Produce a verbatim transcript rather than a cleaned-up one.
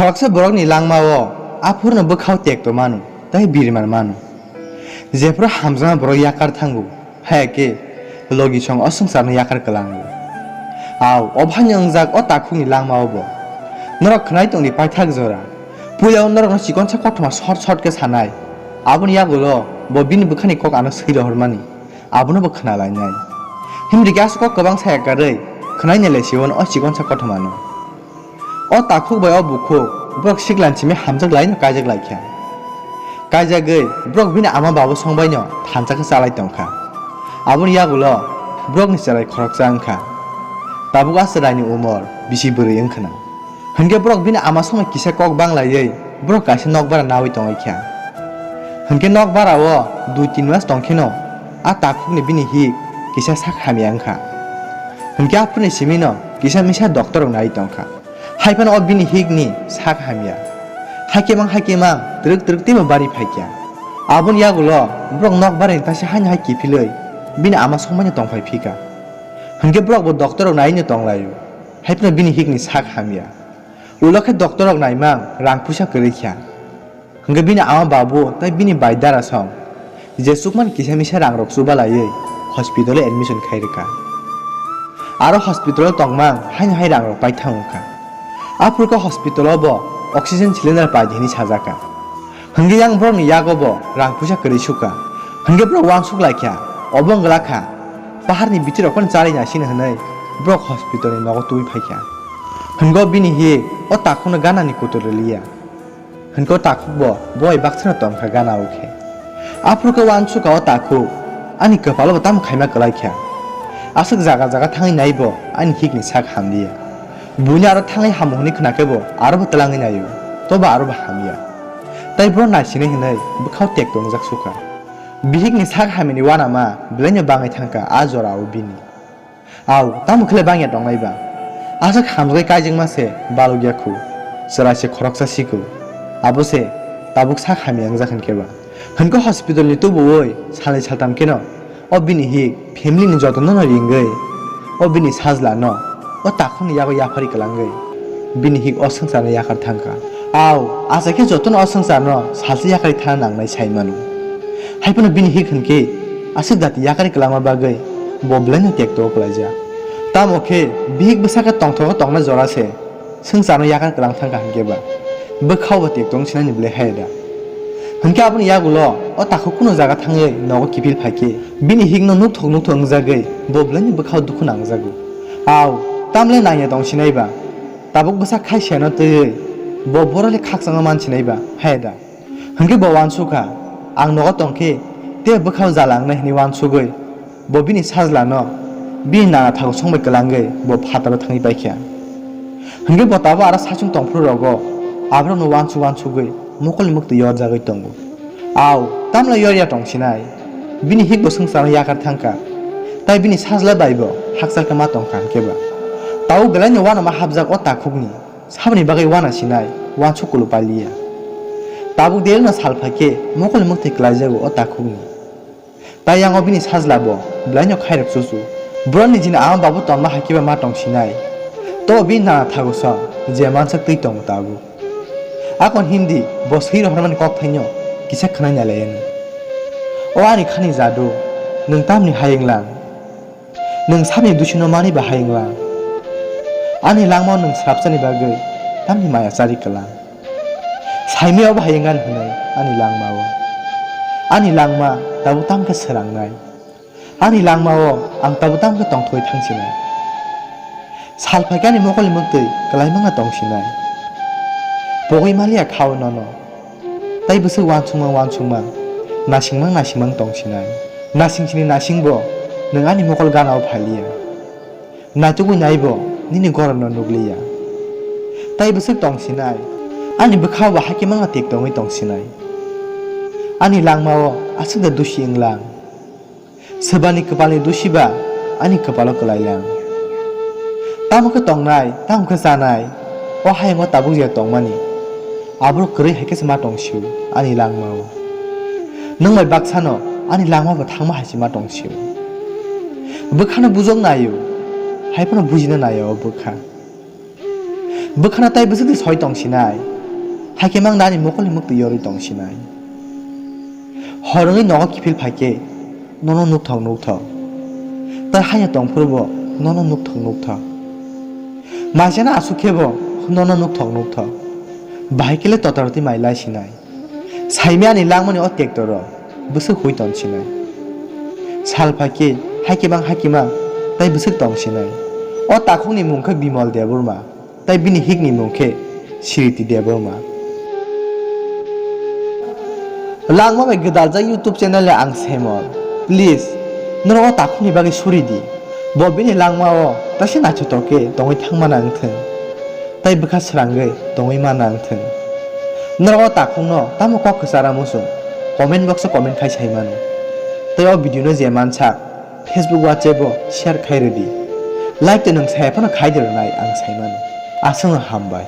Khoroksa borokni langmao aphurno bwkhao tekto mano tei birman mano. Jephru hamjakma borok yakar thango, haya khe logi song o swngcharno yakar kwlango. Au, obhani wngjak o takhukni langmao bo. Norok khwnai tongdi paithak jora. Puilao norokno chikonsa kothoma sort sort khe sanai. Aboni yagulo bo bini bwkhani kok ano swi rohormani. Abono bo khna lainai. Himrikhe aswk kok kwbang saya karwi khwnai nailai siwon o chikonsa kothomano. O takhuk bai o bukhuk borok siklan simi hamjak laino kaijak laikha. Kaijagwi borok bini ama babu songbaino thansa khe chalai tongkha. Aboni yagulo borokni chwrai khoroksa wngkha. Tabuk a chwraini umor bisi bwrwi wngkhwna. Hinkhe borok bini ama songno kisa kok banglaiwi borok kaisa nokbara nawi tongwi kha. Hinkhe nokbarao dui tin mas tongkheno a takhukni bini hik kisa sak hamya wngkha. Hinkhe aphuruni simino kisa misa doctor rok nai tongkha. Haiphano o bini hikni sak hamya. Haikhe mang haikhe mang twrwk twrwk teibo bari phaikha. Aboni yagulo borok nokbarani taisa haino hai kiphilwi bini ama songbaino tongphai phika. Hinkhe borokbo doctor rok naino tonglaio. Haiphano bini hikni sak hamya. Ulo khe doctor rok naimang rang puisa kwrwi kha. Hinkhe bini ama babu tei bini bai dara song je chukmani kisa misa rang rok chuba laiwi hospital o admission khai rwkha. Aro hospital o tongmang haino hai rang rok pai thang wngkha. Aphuru khe hospital o bo oxygen cylinder pai di hwnwi sajak kha. Hinkhe yang borokni yago bo rang puisa kwrwi sukha. Hinkhe borok uansuk lai kha, obo wng glak kha, paharni bitirok phano charwi naisini hwnwi borok hospital ni nogo tubui phai kha. Hinkhe o bini hi o takhukno ganani kutul rwliya. Hinkhe o takhuk bo boi baksano tong kha gana o khe. Aphuru khe uansuk kha o takhuk, ani kwpalo bo tamo khaima kwlai kha. Aswk jaga jaga thangwi nai bo ani hikni sak hamliya. Buino aro thangwi hamu hwnwi khna khe bo aro bo twlangwi naio, tobo aro bo hamya. Tai bro naisinai hwnwi bwkhao tek tongjak sukha. Bihikni sak hamyani uanama belaino bangwi thangkha a jorao bini. Au, tamo khle bangya tongnai ba? Aswk hamjagwi kaijakma se balokya khu, chwrai se khoroksa sikhu. Abo se tabuk sak hamya wngjak hinkhe ba. Hinkhe hospital ni tubuwi salnwi saltham kheno o bini hik family ni jotono no ringwi o bini sajla no o takhukni yago yapharwi kwlangwi bini hik o swngcharno yakar thangkha. Au, achaikhe jotono o swngcharno salsa yakarwi thana nangnai sai mano. Haiphano bini hik hinkhe aswk dati yakarwi kwlangma bagwi bo belaino tekto o kwlaijak. Tamo khe bihik bwsakhe tongthogo tongna jora se swngcharno yakar kwlang thangkha hinkhe ba bwkhao bo tekto wng sinani belai hai da. Hinkhe aboni yagulo o takhuk kuno jaga thangwi nogo kiphil phaikhe bini hikno nukthok nukthok wngjagwi bo belaino bwkhao dukhu nangjago. Au, tamle nangya tong sinai ba? Tabuk bwsa khai seno twiwi bo borokni khakchangno mansinai ba hai da. Hinkhe bo uansukha, ang nogo tongkhe tei bwkhao jala wngnai hwnwi uansugwi bo bini sajlano bini nana thago songbai kwlangwi bo phataro thangwi paikha. Hinkhe bo tabuk aro saichung tongphuru rogo aborokno uansuk uansugwi mokolni mwktwi yorjagwi tongo. Au, tamle yorya tong sinai? Bini hik bo swngcharno yakar thangkha, tai bini sajla bai bo hakchal khe ma tongkha hinkhe ba. Tabuk belaino uanama hapjak o takhukni. Saboni bagwi uana sinai, uansuk kulu paliya. Tabuk derino sal phaikhe mokol mwktwi kwlaijago o takhukni. Tai yango bini sajla bo belaino khairok chuchu. Borokni jini ama babu tonma hai khe ba ma tong sinai. To bini nana thago song je mansak twi tongo tabuk. Akon hindi bo swi rohormani kok thaino kisa khwnai nai lai ani. O ani khani jadu, nwng tamni hayung lang? Nwng sabni dusino manwi bahai wnglang? Ani langmao nwng swrapsani bagwi tamni maya chari kwlang? Saimaya bahai wngani hwnwi ani langmao. Ani langma tabuk tamo khe swrangnai? Ani langmao ang tabuk tamo khe tongthogwi thangsinai? Sal phaikhe ani mokolni mwktwi kwlai mangna tongsinai. Pogwi maliya khao nono. Tai bwswk uansukmang uansukmang, nasingmang nasingmang tong sinai. Nasing sini nasing bo nwng ani mokol gana o phaliya. Naitugwi nai bo nini goron no nukliya. Tai bwswk tong sinai, ani bwkha bo hakhe mangna tik tongwi tong sinai. Ani langma o aswk da dusi wnglang. Swbani kwpalni dusiba ani kwpalo kwlailang. Tamo khe tongnai, tamo khe chanai, o hayungo tabuk je tongmani, aborok kwrwi hai khe se ma tong sio ani langmao. Nwng bai baksano ani langma bo thangma hai se ma tong sio. Bwkhano bujok naio, hai phano bujina naio o bwkha. Bwkhano tai bwswk de soi tong sinai. Hakhe mang nani mokol ni mwktwi yorwi tong sinai. Hor wngwi nogo kiphil phaikhe nono nukthok nukthok. Tai haya tongphuru bo nono nukthok nukthok. Maisano aswk khe bo nono nukthok nukthok. Bahai khe le totaroti mai lai sinai. Saimani langmani o tractor o bwswk hui tong sinai. Sal phaikhe hakhe mang hakhe mang tai bwswk tong sinai. O takhukni mung khe Bimal Debbarma. Tai bini hikni mung khe Sriti Debbarma. Langma bai gwdaljak YouTube channel le ang Saimon. Please, norok o takhukni bagwi suri di. Bo bini langma o taisa naithotok khe tongwi thangma nang thung. Tai bwkha srangwi tongwi ma nang thung. Norok o takhukno tamo kok kwchara muchung? Comment box o comment khai sai mano. Tai o video no je mansak, Facebook, WhatsApp o share khai rwdi. Like to nwng saya phano khai de rwnai ang sai mano. Aswkno hambai.